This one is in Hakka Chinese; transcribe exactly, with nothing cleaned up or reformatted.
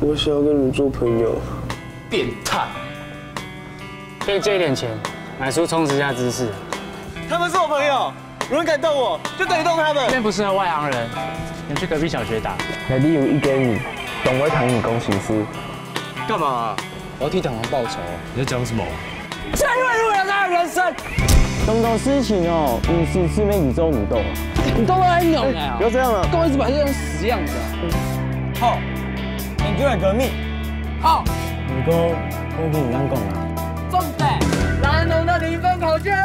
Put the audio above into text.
我想要跟你们做朋友。变态！可以借一点钱，买书充实一下知识。他们是我朋友，有人敢动我，就等于动他们。那边不适合外行人，你去隔壁小学打。你有一个人，懂我谈你公行事。干嘛？我要替糖糖报仇。你在讲什么？这样越来越他的人生。种种事情哦，毋是是咩你做毋到。你到底在弄啊？不要这样了。跟我一直摆这种死样子啊！好，你就来革命。好，毋过，我跟你恁讲啊。重点，蓝龙的零分考卷。